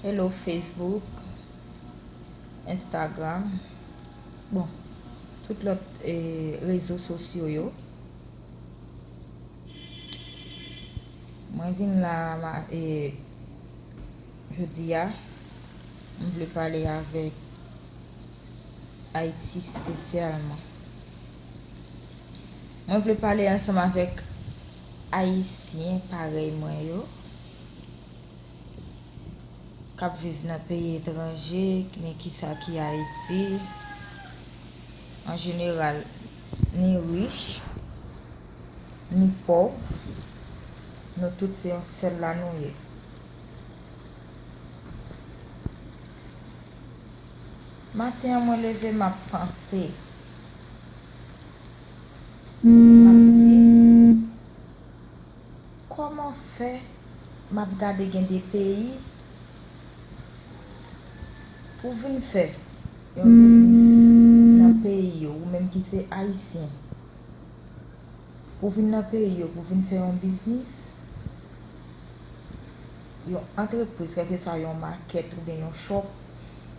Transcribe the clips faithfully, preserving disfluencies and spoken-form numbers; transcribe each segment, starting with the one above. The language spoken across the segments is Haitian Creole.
Hello Facebook, Instagram, bon, tout lòt, eh, rezo sosyo yo. Mwen vin la, ma-, eh, jodi a, m vle pale avèk Ayiti espesyalman. Mwen vle pale ansanm avèk Ayisyen parèy mwen yo k ap viv nan peyi etranje, men kisa ki Ayiti. An jeneral, ni rich, ni pòv, nou tout se yon sèl la nou ye. Maten an, mwen leve, m ap panse. M ap di, kòman fè m ap gade gen de peyi pou vin fè yon biznis nan peyi yo, ou menm ki se Ayisyen. Pou vin nan peyi yo, pou vin fè yon biznis, yon antrepriz, kèlkeswa yon makèt oubyen yon chòp,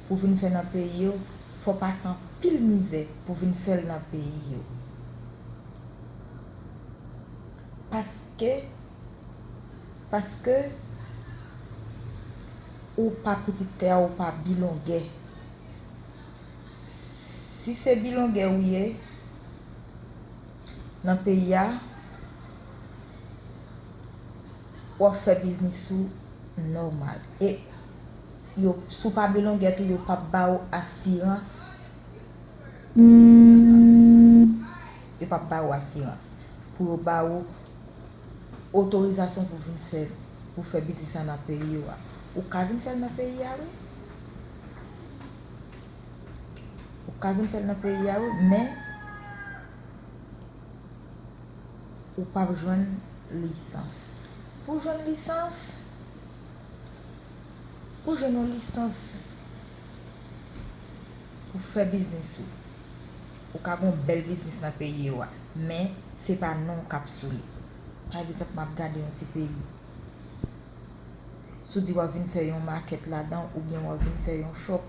pou vin fè nan peyi yo, fò pase anpil mizè pou vin fè l nan peyi yo. Paske, paske ou pa pitit tè a, ou pa bilongè. Si se bilongè ou ye nan peyi a, w ap fè biznis ou nòmal. E yo, si w pa bilongè tou, yo p ap ba w asirans. Yo p ap ba w asirans pou yo ba w otorizasyon pou vin fè, pou fè biznis la nan peyi yo a. Ou ka vin fè l nan peyi a, wi. Ou ka vin fè l nan peyi a, wi, men ou p ap jwenn lisans. Pou jwenn lisans, pou jwenn yon lisans pou fè biznis ou, ou ka gen yon bèl biznis nan peyi yo a, men se pa non w k ap sou li. Pa egzanp, m ap gade yon ti peyi. Si w di w ap vin fè yon makèt ladan, oubyen w ap vin fè yon chòp,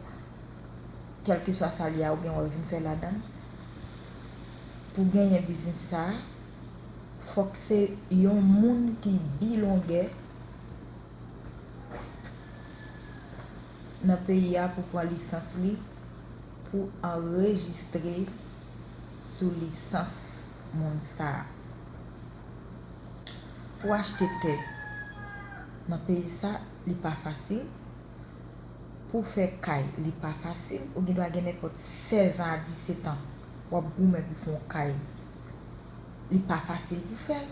kèlkeswa sa l ye a, oubyen w ap vin fè ladan l, pou genyen biznis sa a, fòk se yon moun ki bilongè nan peyi a pou pran lisans li, pou anrejistre sou lisans moun sa a. Pou achte tè nan peyi sa, li pa fasil. Pou fè kay, li pa fasil. Ou gen dwa gen nenpòt sèz an a disèt an, w ap goumen pou fè yon kay. Li pa fasil pou fè l.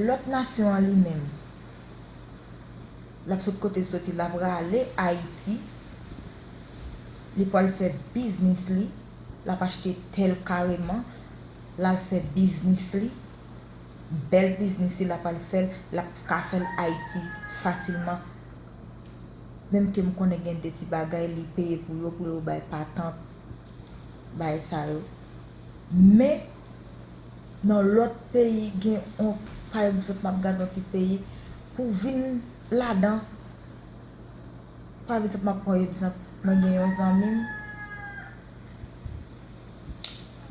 Lòt nasyon an li menm, l ap sot kote l soti, l ap rale Ayiti, li pral fè biznis li, l ap achte tè l kareman, l al fè biznis li, bèl biznis li, l ap al fè l, l ap ka fè l Ayiti fasilman. Menm ke m konnen gen de ti bagay li peye pou yo, pou yo bay patant, bay sa yo. Men, nan lòt peyi, gen yon, pa egzanp, m ap gade yon ti peyi, pou vin ladan, pa egzanp, m ap pran egzanp, mwen gen yon zanmi m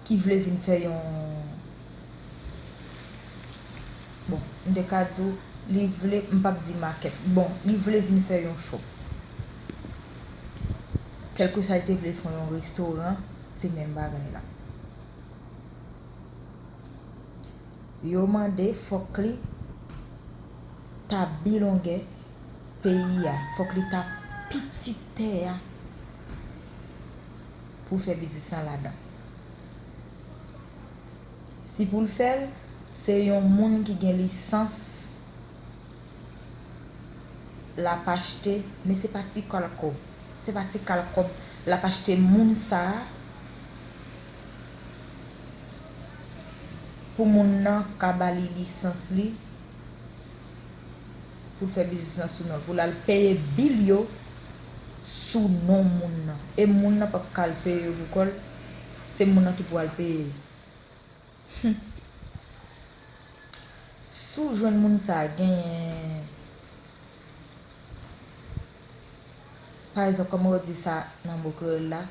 ki vle vin fè yon, bon, m te ka di w, li vle, m p ap di makèt, bon, li vle vin fè yon chòp. Kèlkeswa li te vle fè yon restoran, se menm bagay la. Yo mande fòk li ta bilongè peyi a, fòk li ta pitit tè a pou l fè biznis lan ladan. Si pou l fè l, se yon moun ki gen lisans l ap achte, men se pa ti kal kòb. Se pa ti kal kòb l ap achte moun sa a pou moun nan ka ba li lisans li pou l fè biznis lan sou non l, pou l al peye bil yo sou non moun nan. E moun nan p ap ka al peye yo pou kò l, se moun nan ki pou al peye yo. Hum. Si w jwenn moun sa a, genyen pa egzanp, kòman yo di sa nan mo kreyòl la?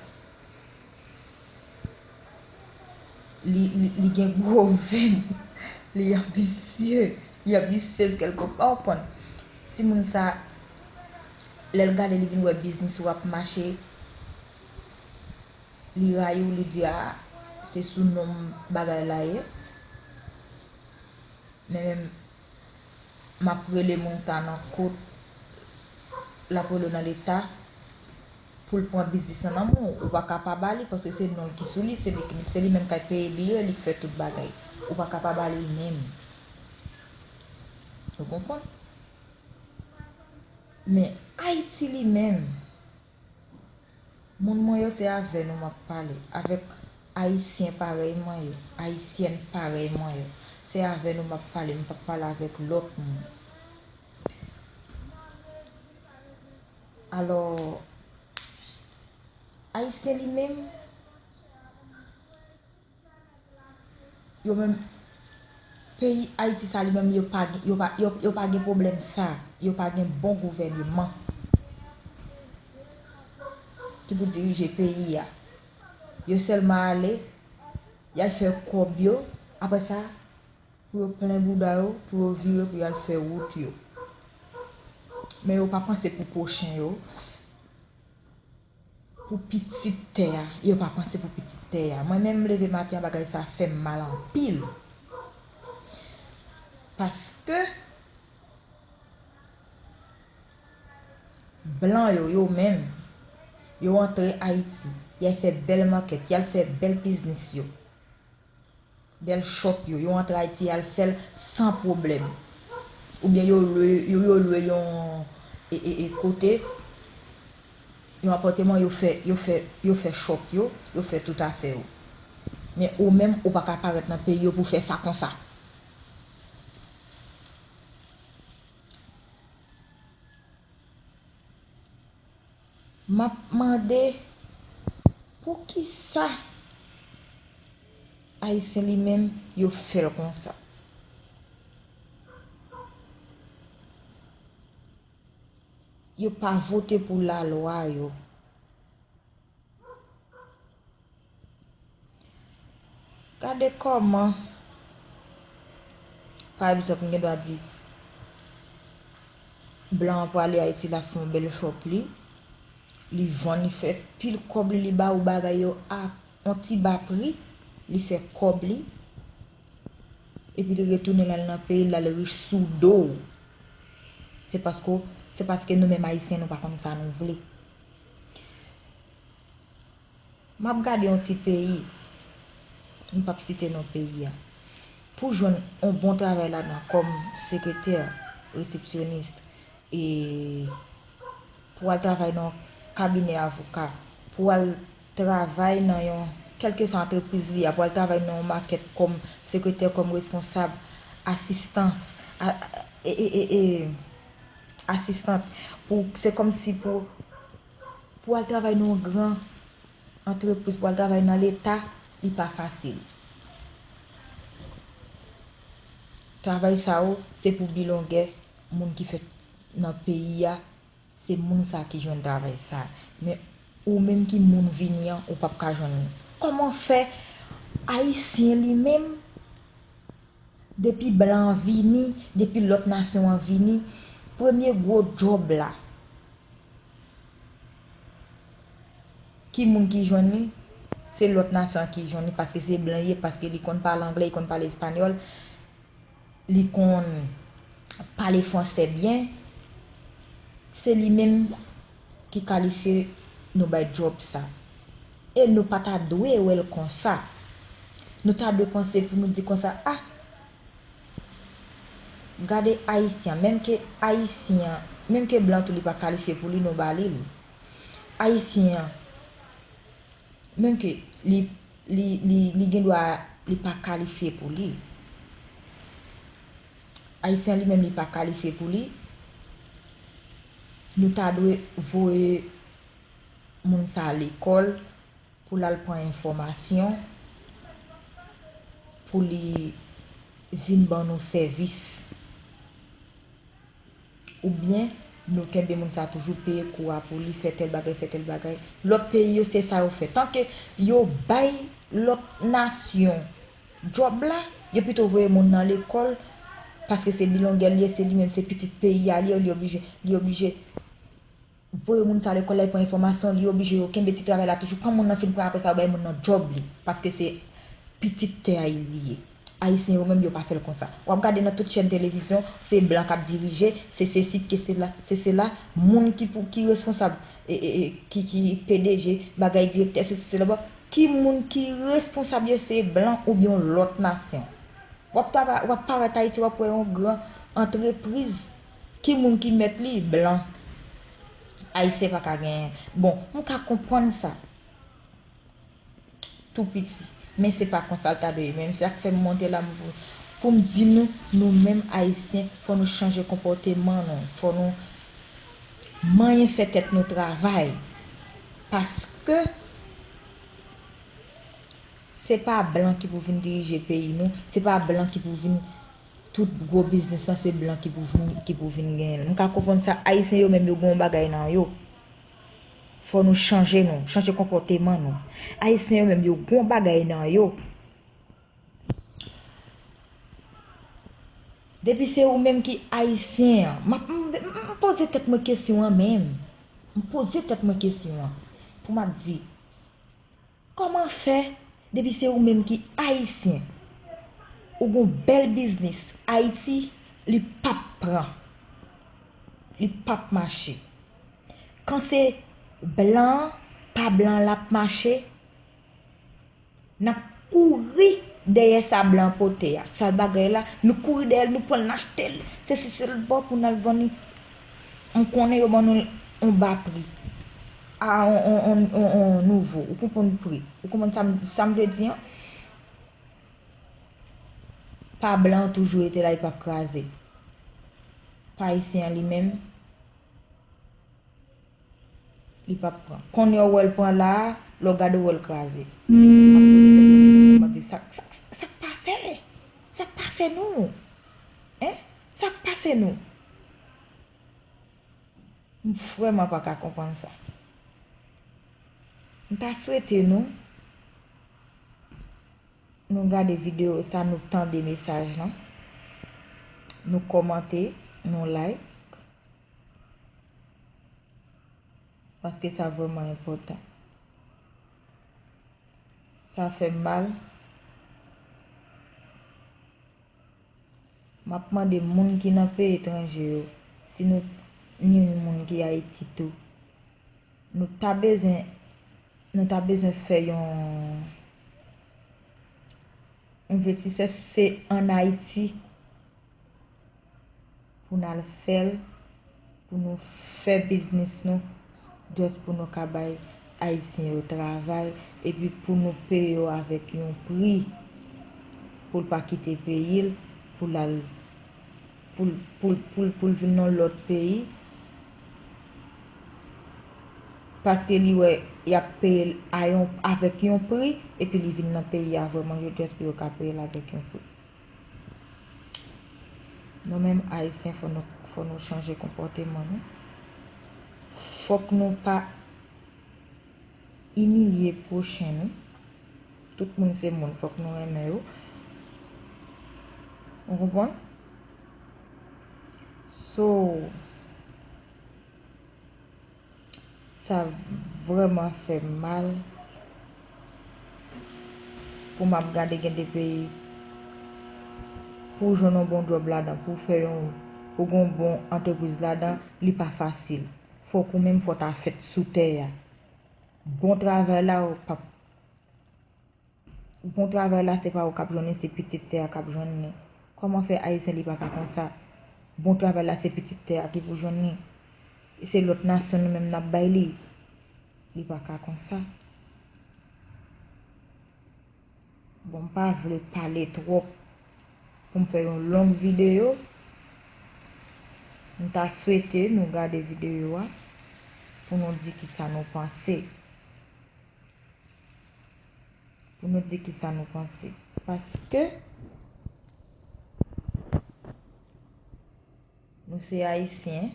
Li, li, li gen gwo venn, li anbisye, li anbisyez kèlke pa, w konprann? Timoun sa, lè l gade, li vin wè biznis ou ap mache, li rayi w, li di, a, se sou non m bagay la ye. Men menm, m ap rele moun sa nan kot, l ap rele w nan leta pou l pran biznis lan nan men w. Ou pa ka pa ba li, paske se non l ki sou li, se li, se li menm k ap peye bil yo, li k fè tout bagay. Ou pa ka pa ba li l menm. Ou konprann? Men Ayiti li menm, moun mwen yo, se avè nou m ap pale, avèk Ayisyen parèy mwen yo, Ayisyèn parèy mwen yo. Se avè nou m ap pale, m p ap pale avèk lòt moun. Alò, Ayisyen li menm, yo menm, peyi Ayiti sa li menm, yo pa gen, yo pa, yo, yo pa gen pwoblèm sa, yo pa gen bon gouvèneman ki pou dirije peyi a. Yo sèlman ale, y al fè kòb yo, apre sa, pou yo plen bouda yo, pou yo vire, pou y al fè wout yo. Men yo pa panse pou pwochen yo, pou pitit tè a, yo pa panse pou pitit tè a. Mwen menm, m leve maten an, bagay sa fè m mal anpil. Paske blan yo, yo menm, yo antre Ayiti, y al fè bèl makèt, y al fè bèl biznis yo, bèl shop yo, yo antre Ayiti, y al fè l san pwoblèm. Oubyen yo lwe, yo, yo lwe yon, e, e, e, kote, yon apatman, yo fè, yo fè, yo fè shop yo, yo fè tout afè yo. Men ou menm, ou pa ka parèt nan peyi yo pou fè sa konsa. M ap mande, poukisa Ayisyen li menm, yo fè l konsa? Yo pa vote pou lalwa yo. Gade kòman, pa egzanp, m gen dwa di, blan an prale Ayiti, l ap fè yon bèl shop li, li vann, li fè pil kòb li, li ba ou bagay yo a yon ti ba pri, li fè kòb li, epi li retounen l al nan peyi l, l al rich sou do w. Se paske, se paske nou menm Ayisyen, nou pa konn sa nou vle. M ap gade yon ti peyi, m p ap site non peyi a, pou jwenn yon bon travay ladan kòm sekretè, resepsyonis, e pou al travay nan yon kabinè avoka, pou al travay nan yon, kèlkeswa antrepriz li a, pou al travay nan yon makèt kòm sekretè, kòm responsab, asistans, a, e, e, e, e, asistant, pou, se kòmsi pou, pou al travay nan yon gran antrepriz, pou al travay nan Leta, li pa fasil. Travay sa yo, se pou bilongè moun ki fèt nan peyi a, se moun sa ki jwenn travay sa. Men ou menm ki moun vini an, ou p ap ka jwenn li. Kòman fè Ayisyen li menm, depi blan an vini, depi lòt nasyon an vini, premye gwo djòb la, ki moun ki jwenn li? Se lòt nasyon an ki jwenn li, paske se blan li ye, paske li konn pale anglè, li konn pale espanyòl, li konn pale fransè byen. Se li menm ki kalifye nou bay djòb sa. E nou pa ta dwe wè l konsa. Nou ta dwe panse pou nou di konsa, a, gade Ayisyen, menm ke Ayisyen, menm ke blan tou li pa kalifye pou li, nou ba li li. Ayisyen an, menm ke li, li, li, li gen dwa li pa kalifye pou li. Ayisyen li menm li pa kalifye pou li. Nou ta dwe voye moun sa lekòl pou l al pran enfòmasyon, pou li vin ban nou sèvis. Oubyen, Nou kenbe moun sa toujou, peye kou a pou li, fè tèl bagay, fè tèl bagay. Lòt peyi yo, se sa yo fè. Tanke yo bay lòt nasyon djòb la, yo pito voye moun nan lekòl, paske se bilongè l ye, se li menm, se pitit peyi a li ye, li oblije, li oblije voye moun sa lekòl la, li pran enfòmasyon, li oblije yo kenbe ti travay la toujou. Kan moun nan fin pran apre sa, yo bay moun nan djòb li, paske se pitit tè a li ye. Ayisyen yo menm, yo pa fè l konsa. W ap gade nan tout chèn televizyon, se blan k ap dirije, se sesi, ke se la, se sela, moun ki pou, ki responsab, e, e, e, ki, ki P D G, bagay direktè, sesi, sela, bon, ki moun ki responsab yo, se blan oubyen yon lòt nasyon. W ap tava-, w ap parèt Ayiti, w ap wè yon gran antrepriz. Ki moun ki mèt li? Blan. Ayisyen pa ka genyen. Bon, m ka konprann sa. Tou piti. Men se pa konsa l ta dwe ye. Men se sa k fè m monte la m pou, pou m di nou, nou menm Ayisyen, fò nou chanje konpòteman nou. Fò nou manyen fè tèt nou travay. Paske se pa blan ki pou vin dirije peyi nou, se pa blan ki pou vin, tout gwo biznis lan, se blan ki pou vin, ki pou vin genyen l. M ka konprann sa, Ayisyen yo menm yo gen yon bagay nan yo. Fò nou chanje nou, chanje konpòteman nou. Ayisyen yo menm yo gen yon bagay nan yo. Depi se ou menm ki Ayisyen an, m ap, m, m, m poze tèt mwen kesyon an menm. M poze tèt mwen kesyon an. Pou m ap di, kòman fè, depi se ou menm ki Ayisyen, ou gon bèl biznis Ayiti, li p ap pran, li p ap mache? Kan se blan, pa blan l ap mache, n ap kouri dèyè sa blan pote a. Sa bagay la, nou kouri dèyè l, nou pran l, n achte l. Se si sèl bò pou n al vann li m konnen yo ban nou l on ba pri. A on, on, on, on, on nouvo. Ou konprann pri. Ou konprann sa m, sa m vle di an? Pa blan toujou rete la, li p ap kraze. Pa ayisyen an li menm, li p ap pran. Kounye a w wè l pran la, lè w gade w wè l kraze. M ap poze tèt mwen kesyon, m ap di, sa, sa, sa k pase? Sa k pase nou? Hein? Sa k pase nou? M vrèman pa ka konprann sa. M ta swete nou, nou gade videyo sa, nou tande mesaj lan, nou kòmante, nou like, paske sa vrèman enpòtan. Sa fè m mal. M ap mande moun ki nan peyi etranje yo, si nou ni yon moun ki Ayiti tou, nou ta bezwen, nou ta bezwen fè yon envestisè, si se ann Ayiti pou n al fè l, pou nou fè biznis nou, just pou nou ka bay Ayisyen yo travay, epi pou nou peye yo avèk yon pri, pou l pa kite peyi l, pou l al, pou l, pou l, pou l, pou l vin nan lòt peyi. Paske li wè y ap peye l a yon, avèk yon pri, epi li vin nan peyi a vrèman, yo just pou yo ka peye l avèk yon pri. Nou menm Ayisyen, fò nou, fò nou chanje konpòteman nou. Fòk nou pa imilye pwochen nou. Tout moun se moun, fòk nou renmen yo. Ou konprann? So, sa vrèman fè m mal pou m ap gade gen de peyi pou w jwenn yon bon djòb ladan, pou w fè yon, pou w gen yon bon antrepriz ladan, li pa fasil. Fòk ou menm fò w ta fèt sou tè a. Bon travay la, ou p ap Bon travay la se pa ou k ap jwenn li, se pitit tè a k ap jwenn li. Kòman fè Ayisyen li pa ka konsa? Bon travay la se pitit tè a ki pou jwenn li. Se lòt nasyon nou menm n ap bay li. Li pa ka konsa. Bon, m pa vle pale twòp pou m fè yon long videyo. M ta swete nou gade videyo a pou nou di kisa nou panse. Pou nou di kisa nou panse. Paske nou se Ayisyen,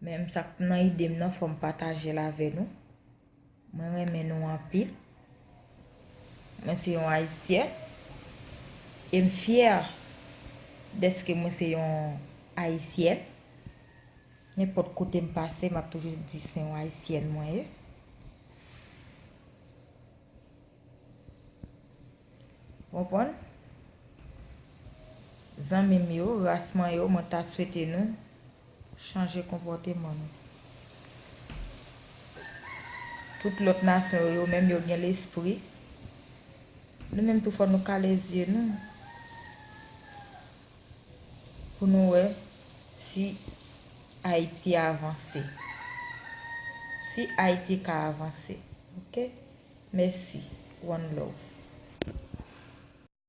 Men sa k nan ide m nan, fò m pataje l avè nou. Mwen renmen nou anpil. Mwen se yon Ayisyèn. E m fyè dèske mwen se yon Ayisyèn. Nenpòt kote m pase, m ap toujou di se yon Ayisyèn mwen ye. Konprann? Zanmi m yo, ras mwen yo, mwen ta swete nou chanje konpòteman nou. Tout lòt nasyon yo, yo menm yo gen lespri. Nou menm tou fò nou kale zye nou pou nou wè si Ayiti avanse. Si Ayiti ka avanse. Oke? Mèsi. One love.